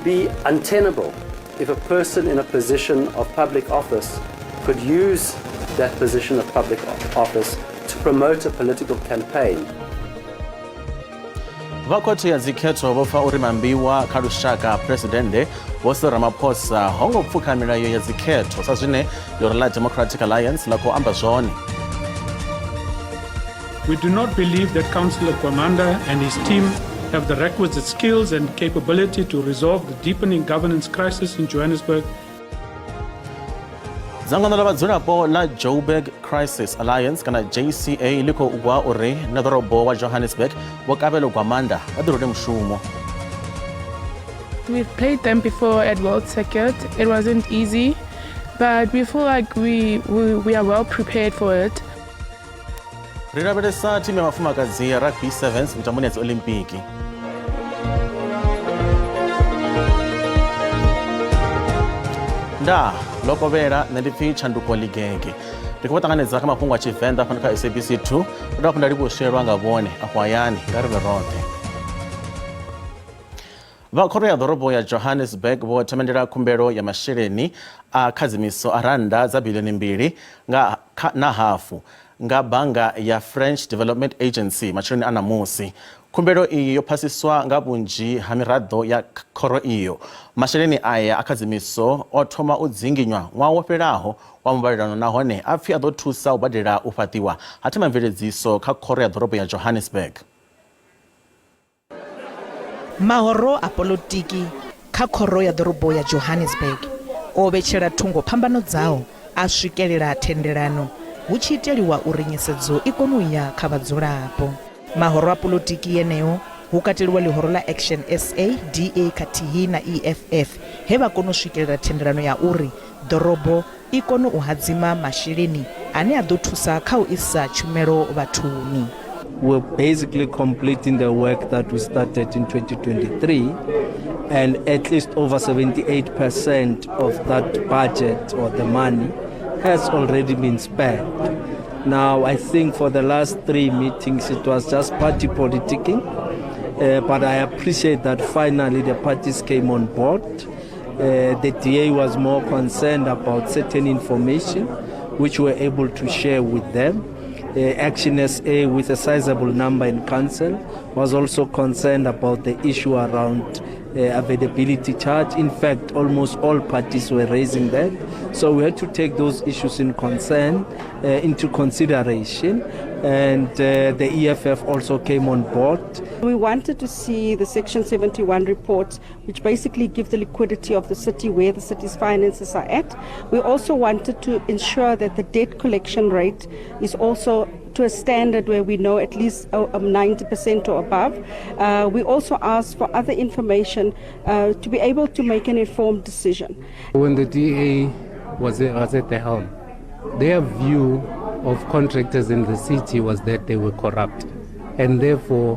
be untenable if a person in a position of public office could use that position of public office to promote a political campaign. Vha khothe ya dzikhetho vho pfa uri mambiwa kha lushaka Phresidennde Vho Cyril Ramaphosa ho ngo pfukha milayo ya dzikhetho sa zwine ḽihoro ḽa Democratic Alliance ḽa khou amba zwone. We do not believe that Councillor Gwamanda and his team have the requisite skills and capability to resolve the deepening governance crisis in Johannesburg. Dzangano ḽa vhadzulapo ḽa Joburg Crisis Alliance kana JCA ḽi khou gwa uri ṋeḓorobo wa Johannesburg Vho Kabelo Gwamanda vha ḓirole mushumo. We've played them before at World Circuit. It wasn't easy, but we feel like we are well prepared for it. Ri lavhelesa thimu ya vhafumakadzi ya Rugby Sevens mitamboni ya dziolimpiki. Ndaa, ḽo kovhela, nṋe ndi pfi Tshanduko Ligege. Ndi khou vha ṱanganedza kha mafhungo a Tshivenḓa fhano kha SABC 2. Ndo dovha hafhu nda livhuwa u swielwa nga vhone afho hayani nga ri vhe roṱhe. Vha khoro ya ḓorobo ya Johannesburg vho themendela khumbelo ya masheleni a khadzimiso a rannda dza biḽioni mbili nga na hafu nga bannga ya French Development Agency matsheloni a ṋamusi. Khumbelo iyi yo phasiswa nga vhunzhi ha miraḓo ya khoro iyo. Masheleni aya a khadzimiso o thoma u dzinginywa ṅwaha wo fhelaho wa muvhalelano nahone a pfi a ḓo thusa u badela u fhaṱiwa ha themamveledziso kha khoro ya ḓorobo ya Johannesburg. Mahoro a polotiki kha khoro ya ḓorobo ya Johannesburg o vhetshela thungo phambano dzao a swikelela thendelano hu tshi iteliwa uri nyisedzo i kone u ya kha vhadzulapo. Mahoro a polotiki yeneo hu kateliwa ḽihoro ḽa Action SA, DA khathihi na EFF he vha kona u swikelela thendelano ya uri ḓorobo i kone u hadzima masheleni ane a ḓo thusa kha u isa tshumelo vhathuni. We're basically completing the work that we started in 2023, and at least over 78% of that budget or the money has already been spent. Now, I think for the last three meetings, it was just party politicking, but I appreciate that finally the parties came on board. The DA was more concerned about certain information which we were able to share with them. ActionSA, with a sizable number in council, was also concerned about the issue around availability charge. In fact, almost all parties were raising that. So we had to take those issues in concern, into consideration. And the EFF also came on board. We wanted to see the Section 71 report, which basically give the liquidity of the city, where the city's finances are at. We also wanted to ensure that the debt collection rate is also to a standard where we know at least 90% or above. We also asked for other information to be able to make an informed decision. When the DA was at the helm, their view of contractors in the city was that they were corrupt and therefore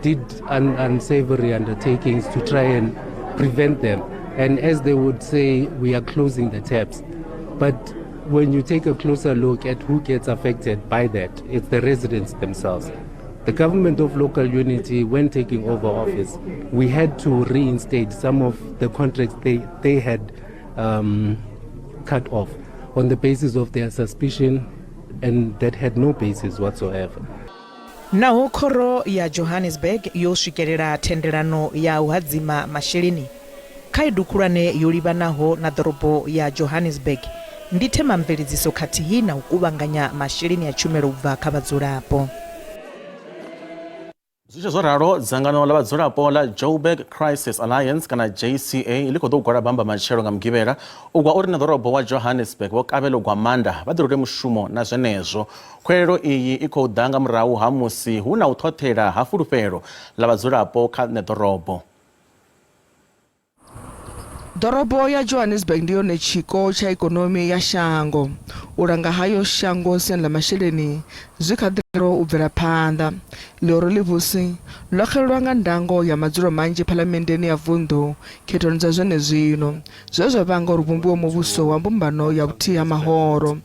did unsavory undertakings to try and prevent them. And as they would say, we are closing the taps. But when you take a closer look at who gets affected by that, it's the residents themselves. The government of local unity, when taking over office, we had to reinstate some of the contracts they had cut off on the basis of their suspicion, and that had no basis whatsoever. Naho khoro ya Johannesburg yo swikelela thendelano ya u hadzima masheleni, khaedu khulwane yo livhanaho na ḓorobo ya Johannesburg ndi themamveledziso khathihi na u kuvhanganya masheleni a tshumelo u bva kha vhadzulapo. Zwi tshi zwo ralo, dzangano ḽa vhadzulapo ḽa Joburg Crisis Alliance kana JCA ḽi khou ḓo gwala bamba matshelo nga Mugivhela u gwa uri ṋeḓorobo wa Johannesburg Vho Kabelo Gwamanda vha ḓirule mushumo na zwenezwo. Khuwelelo iyi i khou ḓa nga murahu ha musi hu na u ṱhoṱhela ha fulufhelo ḽa vhadzulapo kha ṋeḓorobo. Ḓorobo ya Johannesburg ndi yone tshiko tsha ikonomi ya shango. U langa hayo shango siani ḽa masheleni zwi kha ḓi ralo u bvela phanḓa. Ḽihoro ḽivhusi ḽo xelelwa nga ndango ya madzulo manzhi phalamenndeni ya vunḓu khethoni dza zwenezwino, zwe zwa vhanga uri vhumbiwe muvhuso wa mbumbano ya vhuthihi ha mahoro.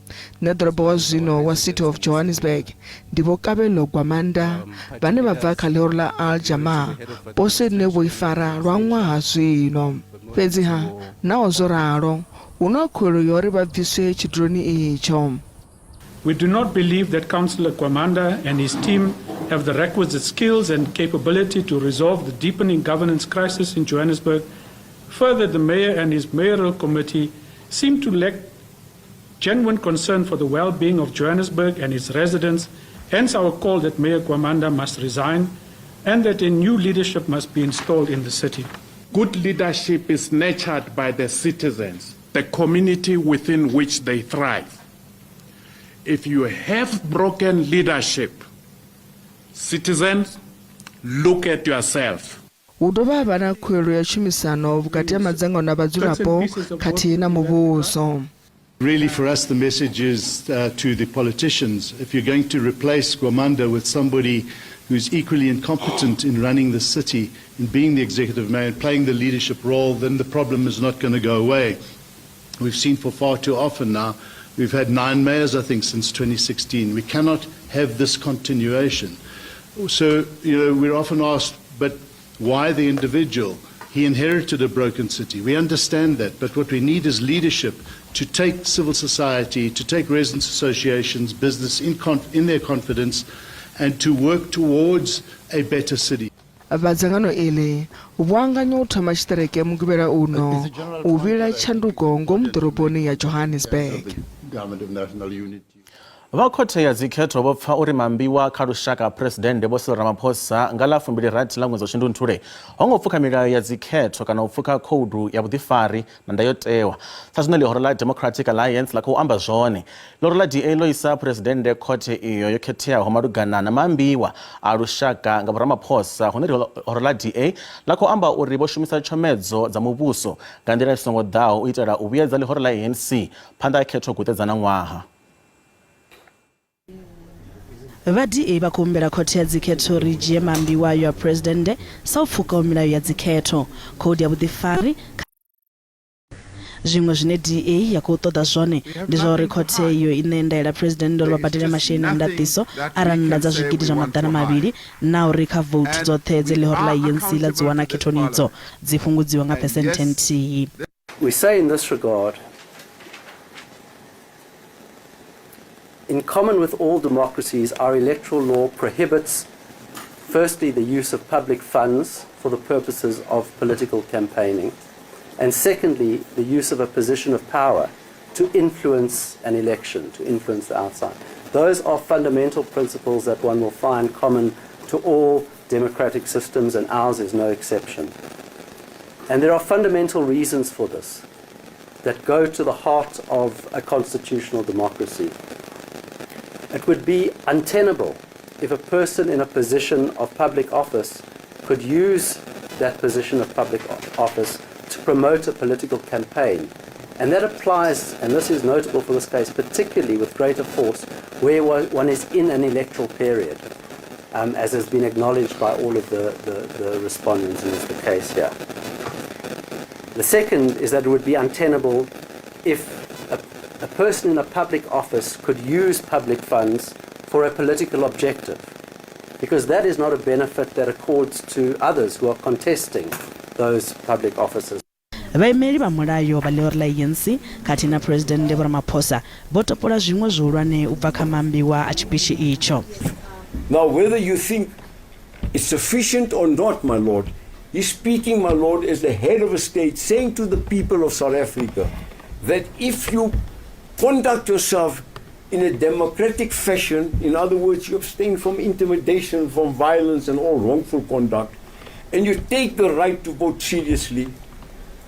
Ṋeḓorobo wa zwino wa City of Johannesburg ndi Vho Kabelo Gwamanda vhane vha bva kha ḽihoro ḽa Al Jama-ah, poso ine vho i fara lwa ṅwaha zwino. Fhedziha, naho zwo ralo, hu na khuwelelo ya uri vha bviswe tshiduloni itsho. We do not believe that Councillor Gwamanda and his team have the requisite skills and capability to resolve the deepening governance crisis in Johannesburg. Further, the mayor and his mayoral committee seem to lack genuine concern for the well-being of Johannesburg and its residents. Hence our call that Mayor Gwamanda must resign and that a new leadership must be installed in the city. Good leadership is nurtured by the citizens, the community within which they thrive. If you have broken leadership, citizens, look at yourself. Hu dovha ha vha na khuwelelo ya tshumisano vhukati ha madzangano a vhadzulapo khathihi na muvhuso. Really, for us, the message is to the politicians if you're going to replace Gwamanda with somebody who's equally incompetent in running the city, in being the executive mayor, and playing the leadership role, then the problem is not going to go away. We've seen for far too often now, we've had 9 mayors, I think, since 2016. We cannot have this continuation. So, we're often asked, but why the individual? He inherited a broken city. We understand that, but what we need is leadership to take civil society, to take residents associations, business in their confidence, and to work towards a better city. Vha dzangano iḽi vho anganya u thoma tshiṱereke mugivhela uno u vhila tshanduko ngomu ḓoroboni ya Johannesburg. Vha khothe ya dzikhetho vho pfa uri mambiwa kha lushaka Phresidennde Vho Cyril Ramaphosa nga ḽa 26 ḽa ṅwedzi wa Shundunthule ho ngo pfukha milayo ya dzikhetho kana u pfukha khoudu ya vhuḓifari na ndayotewa sa zwine ḽihoro ḽa Democratic Alliance ḽa khou amba zwone. Ḽihoro ḽa DA ḽo isa Phresidennde khothe iyo yo khetheaho malugana na maambiwa a lushaka nga Vho Ramaphosa hune ḽihoro ḽa DA ḽa khou amba uri vho shumisa tshomedzo dza muvhuso nga nḓila i songo ḓaho u itela u vhuyedza ḽihoro ḽa ANC phanḓa ha khetho guṱe dza ṋaṅwaha. Vha DA vha khou humbela khothe ya dzikhetho uri i dzhie maambiwa ayo a Phresidennde sa u pfukaho milayo ya dzikhetho, khoudu ya vhuḓifari, Zwiṅwe zwine DA ya khou ṱoḓa zwone ndi zwa uri khothe iyo i ṋee ndaela Phresidennde uri vha badele masheleni a ndaṱiso a rannda dza zwigidi zwa 200 na uri kha vouthu dzoṱhe dze ḽihoro ḽa ANC ḽa dzi wana khethoni idzo dzi fhungudziwe nga phesenthe nthihi. We say in this regard, in common with all democracies, our electoral law prohibits, firstly, the use of public funds for the purposes of political campaigning, and secondly, the use of a position of power to influence an election, to influence the outside. Those are fundamental principles that one will find common to all democratic systems, and ours is no exception. And there are fundamental reasons for this that go to the heart of a constitutional democracy. It would be untenable if a person in a position of public office could use that position of public office to promote a political campaign. And that applies, and this is notable for this case, particularly with greater force where one is in an electoral period, as has been acknowledged by all of the respondents, and is the case here. The second is that it would be untenable if a person in a public office could use public funds for a political objective, because that is not a benefit that accords to others who are contesting those public offices. Vhaimeli vha mulayo vha ḽihoro ḽa ANC khathihi na Phresidennde Vho Ramaphosa vho topola zwiṅwe zwihulwane u bva kha maambiwa a tshipitshi itsho. Now, whether you think it's sufficient or not, my lord, he's speaking, my lord, as the head of a state, saying to the people of South Africa that if you conduct yourself in a democratic fashion, in other words, you abstain from intimidation, from violence and all wrongful conduct, and you take the right to vote seriously,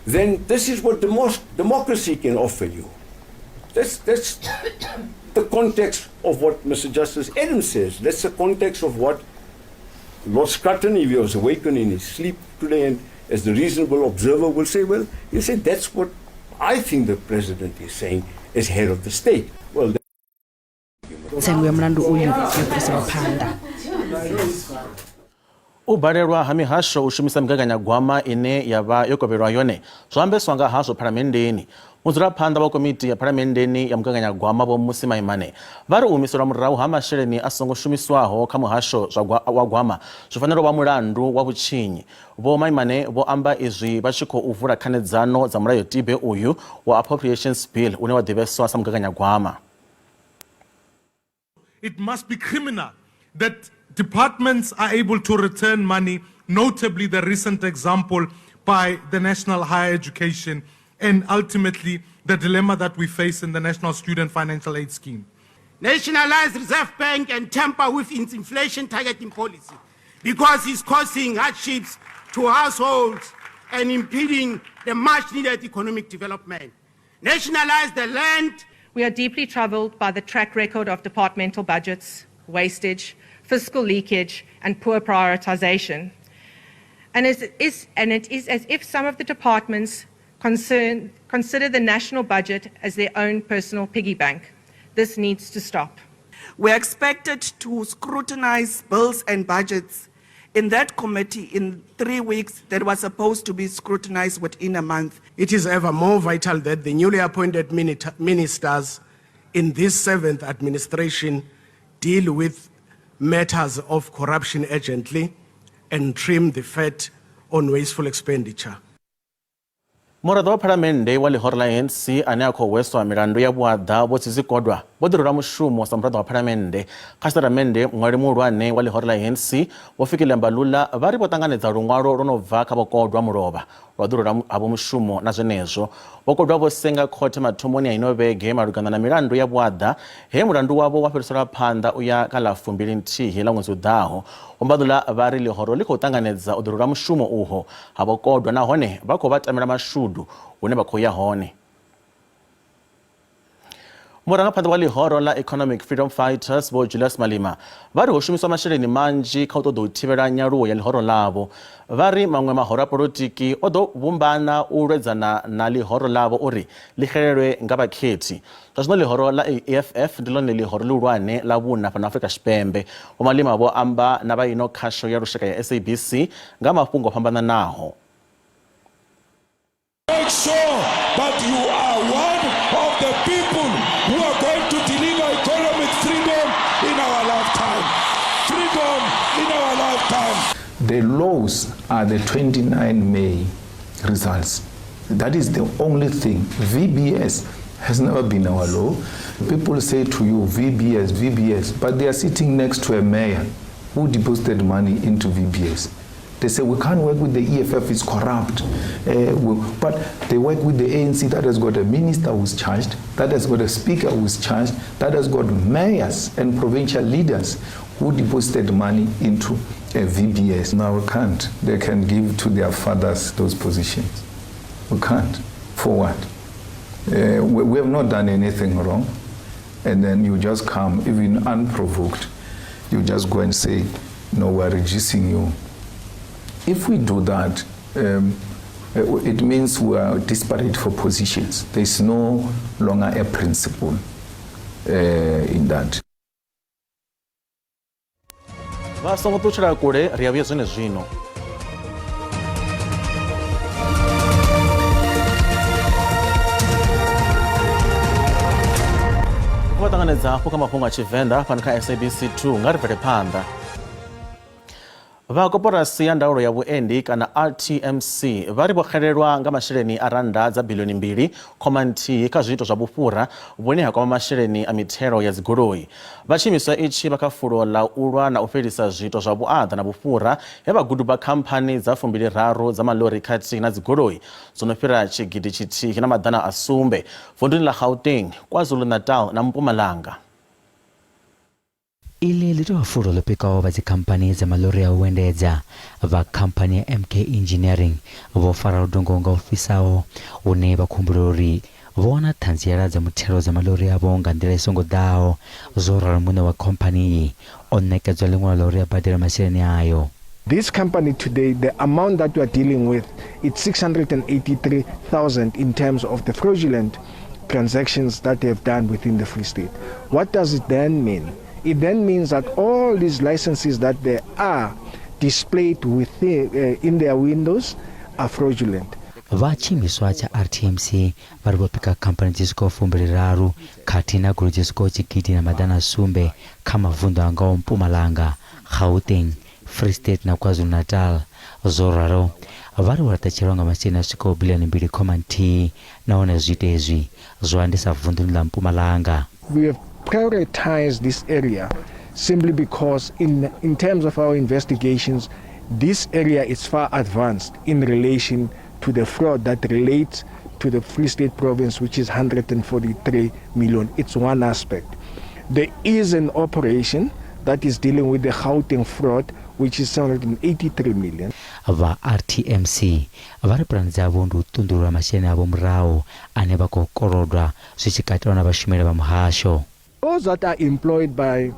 then this is what democracy can offer you. That's the context of what Mr. Justice Adams says. That's the context of what Lord Scrutton, if he was awakened in his sleep today and As the reasonable observer will say, well, you say that's what I think the president is saying as head of the state. Well, Tsengo ya mulandu uyu yo fhiriselwa phanḓa. U balelwa ha mihasho u shumisa migaganyagwama ine ya vha yo kovhelwa yone zwo ambeswa nga hazwo phalamenndeni. Mudzulaphanḓa wa komiti ya phalamenndeni ya mugaganyagwama Vho Mmusi Maimane vha ri u humiselwa murahu ha masheleni a songo shumiswaho kha muhasho zwa wa gwama zwi fanela u vha mulandu wa vhutshinyi. Vho Maimane vho amba izwi vha tshi khou vula khanedzano dza mulayotibe uyu wa Appropriations Bill une wa ḓivheswa sa mugaganyagwama. It must be criminal that departments are able to return money, notably the recent example by the National Higher Education and ultimately the dilemma that we face in the National Student Financial Aid Scheme. Nationalize Reserve Bank and tamper with its inflation targeting policy because it's causing hardships to households and impeding the much needed economic development. Nationalize the land. We are deeply troubled by the track record of departmental budgets, wastage, fiscal leakage, and poor prioritization. And it is as if some of the departments consider the national budget as their own personal piggy bank. This needs to stop. We are expected to scrutinize bills and budgets in that committee in 3 weeks that was supposed to be scrutinized within a month. It is ever more vital that the newly appointed ministers in this 7th administration deal with matters of corruption urgently and trim the fat on wasteful expenditure. Muraḓo wa Phalamennde wa ḽihoro ḽa ANC ane a khou hweswa milandu ya vhuaḓa Vho Zizi Kodwa vho ḓirula mushumo sa muraḓo wa Phalamennde. Kha tshitatamennde, muṅwali muhulwane wa ḽihoro ḽa ANC Vho Fikile Mbalula vha ri vho ṱanganedza luṅwalo lwo no bva kha Vho Kodwa mulovha lwa ḓirula havho mushumo na zwenezwo. Vho Kodwa vho senga khothe mathomoni a ino vhege malugana na milandu ya vhuaḓa he mulandu wavho wa fhiriselwa phanḓa u ya kha ḽa 21 ḽa ṅwedzi u ḓaho. Vho Mbalula vha ri ḽihoro ḽi khou ṱanganedza u ḓirula mushumo uho ha Vho Kodwa nahone vha khou vha tamela mashudu hune vha khou ya hone. Murangaphanḓa wa ḽihoro ḽa Economic Freedom Fighters Vho Julius Malema vha ri ho shumiswa masheleni manzhi kha u ṱoḓa u thivhela nyaluwo ya ḽihoro ḽavho. Vha ri maṅwe mahoro a polotiki o ḓo vhumbana u lwedzana na ḽihoro ḽavho uri ḽi xelelwe nga vhakhethi. Zwa zwino ḽihoro ḽa EFF ndi ḽone ḽihoro ḽihulwane ḽa vhuṋa fhano Afrika Tshipembe. Vho Malema vho amba na vha ino khasho ya lushaka ya SABC nga mafhungo o fhambananaho. Make sure that you are one of the people who are going to deliver economic freedom in our lifetime. Freedom in our lifetime. The laws are the 29 May results. That is the only thing. VBS has never been our law. People say to you, VBS, VBS, but they are sitting next to a mayor who deposited money into VBS. They say, we can't work with the EFF, it's corrupt. But they work with the ANC that has got a minister who's charged, that has got a speaker who's charged, that has got mayors and provincial leaders who deposited money into a VBS. Now we can't. They can give to their fathers those positions. We can't. For what? We have not done anything wrong. And then you just come, even unprovoked, you just go and say, no, we're reducing you. If we do that, it means we are desperate for positions. There is no longer a principle in that. Vha songo ṱutshela kule, ri a vhuya zwenezwino. Vha ṱanganedza hafhu kha mafhungo a Tshivenḓa fhano kha SABC 2 nga ri bvele phanḓa. Vha koporasi ya ndaulo ya vhuendi kana RTMC vha ri vho xelelwa nga masheleni a rannda dza bilioni 2.1 kha zwiito zwa vhufhura vhune ha kwama masheleni a mithelo ya dzigoloi. Vha tshiimiswa itshi vha kha fulo ḽa u lwa na u fhelisa zwiito zwa vhuaḓa na vhufhura he vha guduba khamphani dza 23 dza maḽori khathihi na dzigoloi dzo no fhira 1700 vunduni ḽa Gauteng, KwaZulu-Natal na Mpumalanga. Iḽi ḽi tou vha fulo ḽo pikaho vha dzikhamphani dza maḽori a u endedza. Vha khamphani ya MK Engineering vho fara ludongo nga u fhisaho, hune vha khou humbulela uri vho wana ṱhanziela dza muthelo dza maḽori avho nga nḓila i songo ḓaho. Zwo ralo muṋe wa khamphani iyi o ṋekedzwa ḽiṅwalo ḽa uri a badele masheleni ayo. This company today, the amount that we are dealing with, it's 683,000 in terms of the fraudulent transactions that they have done within the Free State. What does it then mean? It then means that all these licenses that they are displayed within, in their windows are fraudulent. Vha tshiimiswa tsha RTMC vha ri vho pika khamphani dzi swikaho 23 khathihi na goloi dzi swikaho 1700 kha mavunḓu a ngaho Mpumalanga, Gauteng, Free State na KwaZulu-Natal. Zwo ralo, vha ri vho laṱetshelwa nga masheleni a swikaho biḽioni mbili khoma nthihi nahone zwiito izwi zwo andesa vunḓuni ḽa Mpumalanga. We have prioritized this area simply because in, in terms of our investigations, this area is far advanced in relation to the fraud that relates to the Free State province, which is 143 million. It's one aspect. There is an operation that is dealing with the Gauteng fraud, which is 783 million. Vha RTMC vha ri pulane dzavho ndi u ṱunḓulula masheleni avho murahu ane vha khou kolodwa zwi tshi katelwa na vhashumeli vha muhasho. Those that are employed by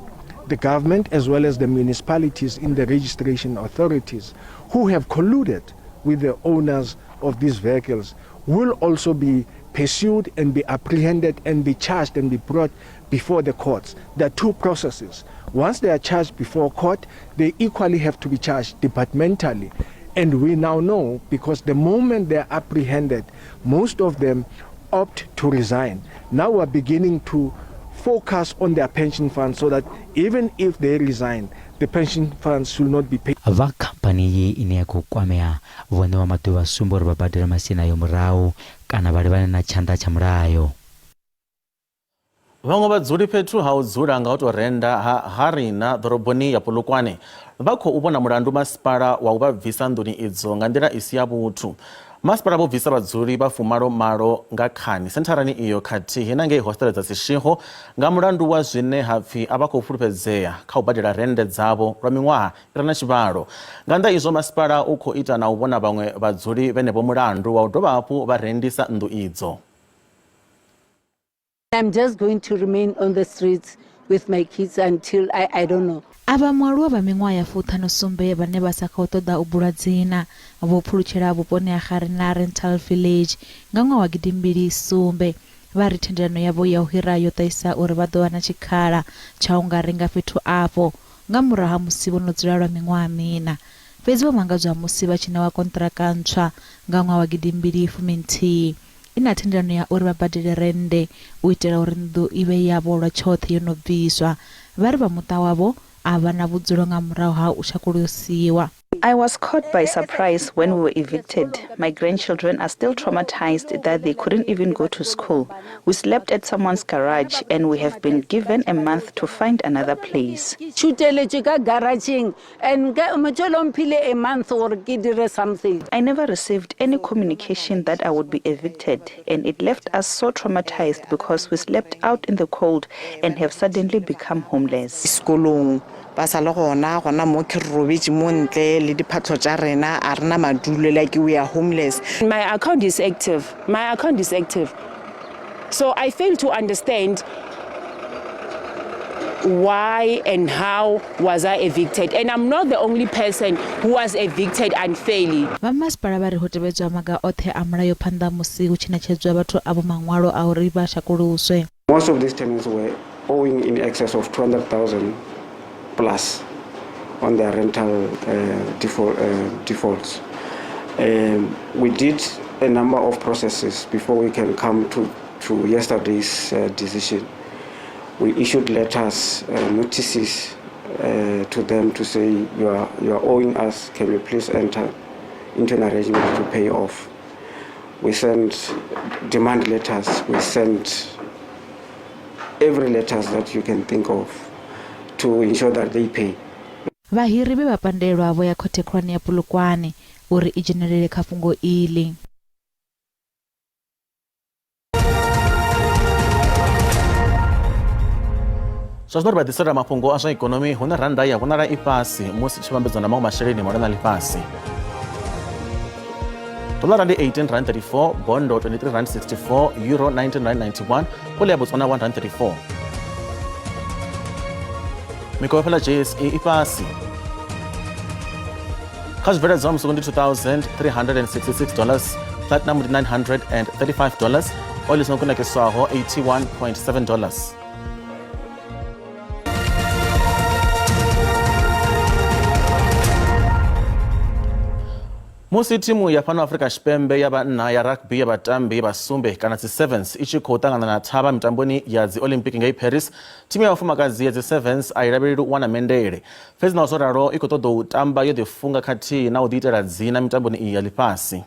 the government as well as the municipalities in the registration authorities who have colluded with the owners of these vehicles will also be pursued and be apprehended and be charged and be brought before the courts. There are two processes. Once they are charged before court, they equally have to be charged departmentally. And we now know because the moment they are apprehended, most of them opt to resign. Now we're beginning to focus on their pension funds so that even if they resign, the pension funds should not be paid. Vha khamphani iyi ine ya khou kwamea vho ṋewa maḓuvha a sumbe uri vha badele masheleni ayo murahu kana vha livhane na tshanḓa tsha mulayo. Vhaṅwe vhadzuli fhethu ha u dzula nga u tou renda ha Harina ḓoroboni ya Polokwane vha khou vhona mulandu masipala wa u vha bvisa nḓuni idzo nga nḓila i si ya vhuthu. Masipala vho bvisa vhadzuli vha fumalo malo nga khani sentharani iyo khathihi na ngei hostele dza Seshego nga mulandu wa zwine ha pfi a vha khou fulufhedzea kha u badela rennde dzavho lwa miṅwaha i re na tshivhalo. Nga nnḓa izwo masipala u khou ita na u vhona vhaṅwe vhadzuli vhenevho mulandu wa u dovha hafhu vha rendisa nnḓu idzo. I'm just going to remain on the streets with my kids until I, I don't know. Avha mualuwa vha miṅwaha ya fuṱhanu sumbe vhane vha sa khou ṱoḓa u bulwa dzina vho pfulutshela vhuponi ha Garena Rental Village nga ṅwaha wa gidimbili sumbe. Vha ri thendelano yavho ya u hira yo ṱahisa uri vha ḓo vha na tshikhala tsha u nga renga fhethu afho nga murahu ha musi vho no dzula lwa miṅwaha miṋa. Fhedzi vho mangadzwa musi vha tshi ṋewa konṱiraka ntswa nga ṅwaha wa gidimbili fumi nthihi. I na thendelano ya uri vha badele rennde u itela uri nnḓu i vhe yavho lwa tshoṱhe yo no bviswa. Vha ri vha muṱa wavho a vha na vhudzulo nga murahu ha u shakulusiwa. I was caught by surprise when we were evicted. My grandchildren are still traumatized that they couldn't even go to school. We slept at someone's garage and we have been given a month to find another place. Tšhuteletše ka garageng and motho o mphile a month gore ke dire something. I never received any communication that I would be evicted and it left us so traumatized because we slept out in the cold and have suddenly become homeless. Sekolong ba sa le gona gona mo ke re robetše mo ntle le diphatlo tša rena a rena madulo like we are homeless. My account is active. My account is active. So I fail to understand why and how was I evicted. And I'm not the only person who was evicted unfairly. Vha masipala vha ri ho tevhedzwa maga oṱhe a mulayo phanḓa musi hu tshi ṋetshedzwa vhathu avho maṅwalo a uri vha shakuluswe. Most of these tenants were owing in excess of 200,000 plus on their rental defaults. We did a number of processes before we can come to yesterday's decision. We issued letters, notices to them to say, you are owing us, can you please enter into an arrangement to pay off? We sent demand letters, we sent every letters that you can think of to ensure that they pay. Vhahiri vhe vha pandelwa vho ya khothe khulwane ya Polokwane uri i dzhenelele kha fhungo iḽi. Zwa zwino ri vha ḓisela mafhungo a zwa ikonomi hune rannda ya vhonala i fhasi musi tshi vhambedzwa na maṅwe masheleni malwana ḽifhasi. Dolara ndi 18 rand 34, bondo 23 rand 64, euro 19 rand 91, pula ya Botswana 1 rand 34. Mikovhe fhala JSE i fhasi. Kha zwibveledzwa musuku ndi $2,366 platinum ndi $935 oil i songo kunakiswaho $81.7. Musi thimu ya fhano Afrika Tshipembe ya vhanna ya rugby ya vhatambi vha sumbe kana dzi sevens i tshi khou ṱangana na thavha mitamboni ya dzi Olympic ngei Paris, thimu ya vhafumakadzi ya dzi sevens a i lavheleli u wana mendele. Fhedzi naho zwo ralo, i khou ṱoḓou tamba yo ḓifunga khathihi na u ḓiitela dzina mitamboni iyi ya ḽifhasi.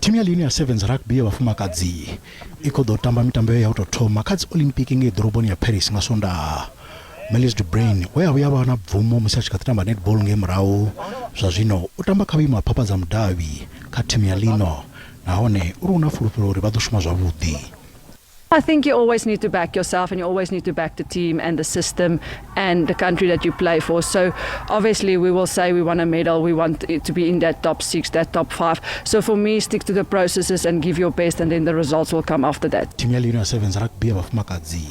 Thimu ya ḽino ya Sevens Rugby ya vhafumakadzi i khou ḓo tamba mitambo yayo ya u tou thoma kha dzi Olimpiki ngei ḓoroboni ya Paris nga Swondaha. Melis de Bruin we a vhuya a vha na bvumo musi a tshi kha ḓi tamba netball ngei murahu, zwa zwino u tamba kha vhuimo ha phapha dza mudavhi kha thimu ya ḽino nahone uri u na fulufhelo uri vha ḓo shuma zwavhuḓi. I think you always need to back yourself and you always need to back the team and the system and the country that you play for. So obviously we will say we want a medal, we want it to be in that top 6, that top 5. So for me, stick to the processes and give your best and then the results will come after that. Thimu ya ḽino ya Sevens Rugby ya vhafumakadzi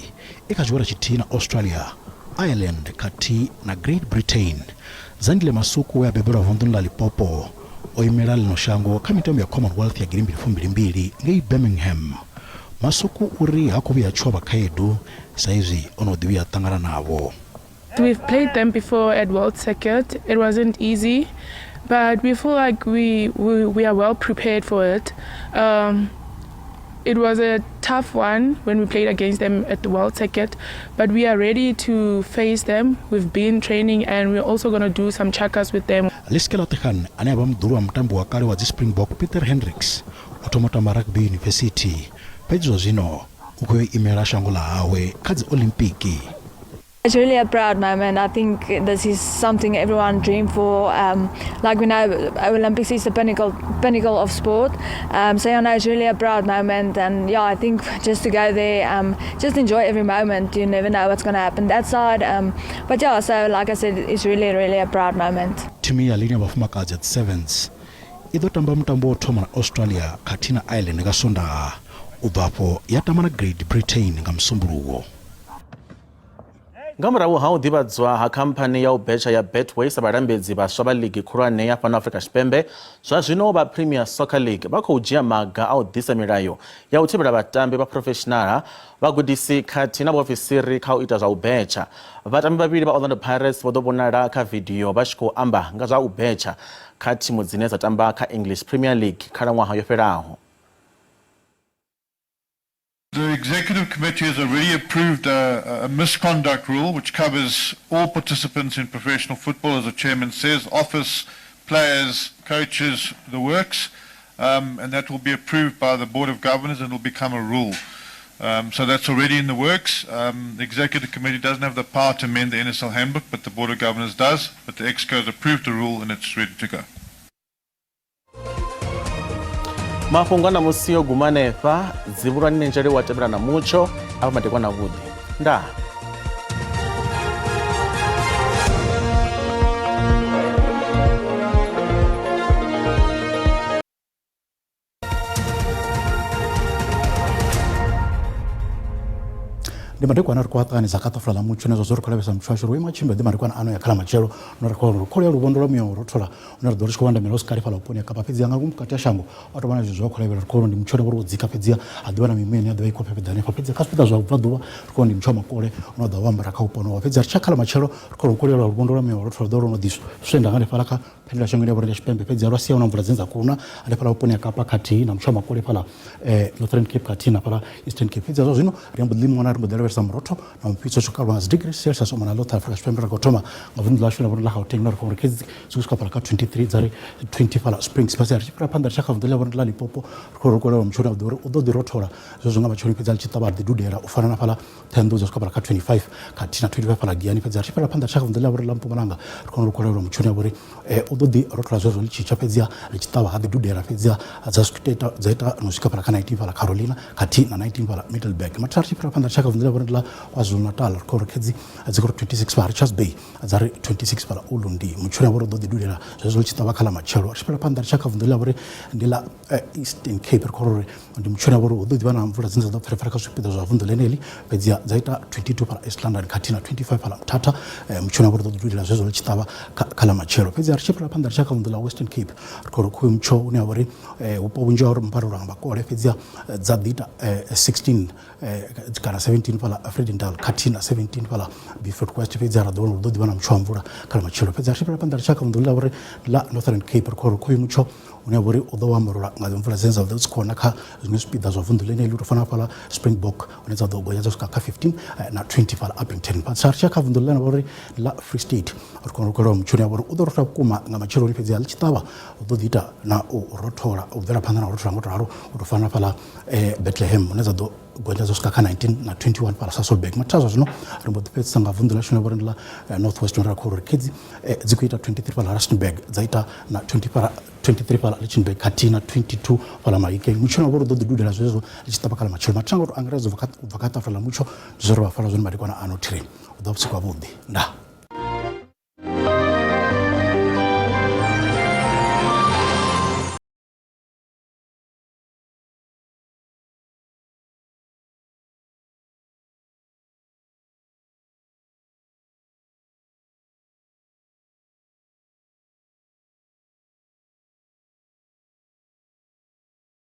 i kha tshigwada tshithihi na Australia, Ireland khathihi na Great Britain. Zandile Masuku we a bebelwa vunḓuni ḽa Limpopo o imela ḽino shango kha mitambo ya Commonwealth ya gidimbili fumbili-mbili ngei Birmingham. Masuku uri ha khou vhuya a tshuwa vha khaedu sa izwi o no ḓi vhuya a ṱangana navho. We've played them before at World Circuit. It wasn't easy, but we feel like we, we, we are well prepared for it. Um, it was a tough one when we played against them at the World Circuit, but we are ready to face them. We've been training and we're also going to do some checkers with them. Liske Lategan ane a vha muḓulu wa mutambi wa kale wa dzi Springbok Peter Hendricks o thoma u tamba rugby yunivesithi, fhedzi zwa zwino u khou ya u imela shango ḽa hawe kha dzi Olimpiki. It's really a proud moment. I think this is something everyone dreamed for. Um, like we know, Olympics is the pinnacle pinnacle of sport. Um, so yeah, no, it's really a proud moment, and yeah, I think just to go there, um, just enjoy every moment. You never know what's going to happen that side. Um, but yeah, so like I said, it's really really a proud moment. Thimu ya ḽine ya vhafumakadzi ya Sevens i ḓo tamba mutambo wa u thoma na Australia khathihi na Ireland nga Swondaha, u bva afho ya tamba na Great Britain nga Musumbuluwo. Nga murahu ha u ḓivhadzwa ha khamphani ya u betsha ya Betway sa vhalambedzi vhaswa vha ligi khulwane ya fhano Afrika Tshipembe, zwa zwino vha Premier Soccer League vha khou dzhia maga a u ḓisa milayo ya u thivhela vhatambi vha phurofeshinala, vhagudisi khathihi na vhaofisiri kha u ita zwa u betsha. Vhatambi vhavhili vha Orlando Pirates vho ḓo vhonala kha vidio vha tshi khou amba nga zwa u betsha kha thimu dzine dza tamba kha English Premier League khalaṅwaha yo fhelaho. The Executive Committee has already approved a, a misconduct rule which covers all participants in professional football, as the chairman says, office, players, coaches, the works. Um, and that will be approved by the Board of Governors and will become a rule. Um, so that's already in the works. Um, the Executive Committee doesn't have the power to amend the NSL handbook, but the Board of Governors does. But the EXCO has approved the rule and it's ready to go. Mafhungo a ṋamusi o guma hanefha dzivhulwani nenzhele wa tevhela na mutsho a vha madekwana avhuḓi ndaa. Ndi madekwana ri khou a ṱanganedza kha ṱafula ḽa mutsho nazwo zwo ri khou lavhelesa mutsho washu ri ima tshimbila ḓi madekwana ano ya kha ḽa matshelo no ri khou ri kholo ya luvhondo lwa muya wo rothola une ra ḓo ri tshi khou vhandamela hu si kale fhaḽa vhuponi ha Kapa fhedziha nga ngomu vhukati ha shango a tou vha na zwithu zwa khou lavhelela ri khou ndi mutsho une wo dzika fhedziha ha ḓivha na mimuya ine ya ḓovha i khou fhefheḓa hanefha fhedziha kha zwipiḓa zwa vhubvaḓuvha ri khou ndi mutsho wa makole une wa ḓo vha ambara kha vhupo honovho fhedziha ri tshi ya kha ḽa matshelo ri khou kholo ya luvhondo lwa muya wo rothola ḓo lwo no ḓi swenda nga hanefhaḽa kha phendela shangoni ya vhorele tshipembe fhedzi lwa sia hu na mvula dzine dza khou na hanefhaḽa vhuponi ha Kapa khathihi na mutsho wa makole fhaḽa eh, Northern Cape khathihi na fhaḽa Eastern Cape fhedzi zwa zwino ri mbo ḓi limona ri mbo ḓi lavhelesa murotho na mufhiso tsho kalwa nga dzi degree Celsius u mona ḽoṱhe Afrika Tshipembe ri khou thoma nga vunḓu ḽashu ḽa vhone ḽa Gauteng ri khou ri khedzi zwi swika fhaḽa kha 23 dza ri 20 fhaḽa Springs fhasi ri tshi fhira phanḓa ri tsha kha vunḓu ḽa vhone ḽa Limpopo ri khou ri kolelwa mutsho une wa ḓo uri u ḓo ḓi rothola zwezwo nga matsheloni fhedzi a tshi ṱavha ḓi dudela u fana na fhaḽa Ṱhohoyanḓou dza swika fhaḽa kha 25 khathihi na 25 fhaḽa Giyani. Fhedzi ri tshi fhirela phanḓa ri tshi ya kha vunḓu ḽa vho ri ḽa Mpumalanga ri kona u kolelwa mutshoni ya vho ri u ḓo ḓi rothola zwezwo ḽi tshi tsha fhedziha ḽi tshi ṱavha ha ḓi dudela fhedziha dza ita dza ita no swika fhaḽa kha 19 fhaḽa Carolina khathihi na 19 fhaḽa Middelburg. Mathina ri tshi fhirela phanḓa ri tshi ya kha vunḓu ḽa vho vha uri ndi ḽa KwaZulu Natal, ri khou ri khedzi dzi khou ri 26 fhaḽa Richards Bay, dza ri 26 fhaḽa Ulundi. Mutshoni wa vha uri ḓo ḓi dulela zwezwo ḽi tshi ṱavha kha ḽa matshelo. Ri tshi fhela phanḓa ri tshi ya kha vunḓu ḽa vha uri ndi ḽa Eastern Cape, ri khou ri ndi mutshoni wa vha uri hu ḓo ḓi vha na mvula dzine dza ḓo pferefhere kha zwipiḓa zwa vunḓu ḽeneḽi, fhedziha dza ita 22 fhaḽa East London khathihi na 25 fhaḽa Mthatha. Mutshoni wa vha uri ḓo ḓi dulela zwezwo ḽi tshi ṱavha kha ḽa matshelo. Fhedziha ri tshi fhela phanḓa ri tshi ya kha vunḓu ḽa Western Cape, ri khou ri khoyu mutsho une wa vha uri vhupo vhunzhi ha uri mbalelwa nga makole, fhedziha dza ḓi ita 16 kana 17 fhaḽa Vredendal khathihi na 17 fhaḽa Beaufort West, fhedziha ra ḓo wana uri ḓo ḓivha na mutsho wa mvula kha ḽa matshelo. Fhedziha ri tshi fhela phanḓa ri tshi ya kha vunḓu ḽa uri ḽa Northern Cape, ri khou ri khoyu mutsho une wa vha uri u ḓo ambarelwa nga mvula dzine dza ḓo dzi khou na kha zwiṅwe zwipiḓa zwa vunḓu ḽeneḽi, u tou fana fhaḽa Springbok hune dza ḓo gonya dza swika kha 15 na 20 fhaḽa Upington. Fhedziha ri tshi ya kha vunḓu ḽine ḽa vha uri ḽa Free State, ri khou ri mutshoni wa vha uri u ḓo rothola vhukuma nga matsheloni, fhedziha ḽi tshi ṱavha u ḓo ḓi ita na u rothola, u bvela phanḓa na u rothola ngo to ralo, u tou fana fhaḽa Bethlehem hune dza ḓo gonya dza swika kha 19 na 21 fhaḽa Sasolburg. Mathada zwa zwino ri mbo ḓi fhedzisa nga vunḓu ḽashu ḽine vha uri ndi ḽa North West, ra khou ri khedzi dzi khou ita 23 fhaḽa Rustenburg, dza ita na 23 fhaḽa Lichtenburg khathihi na 22 fhaḽa Mahikeng. Mutshino wa vha uri u ḓo ḓi dudela zwezwo ḽi tshi ṱavha kha ḽa matshelo. Mathada nga u tou angaredza u bva kha ṱafula ḽa mutsho ndi zwe ra vha fara zwone madekwana ano thiri. U ḓo vha vhusiku havhuḓi. Ndaa.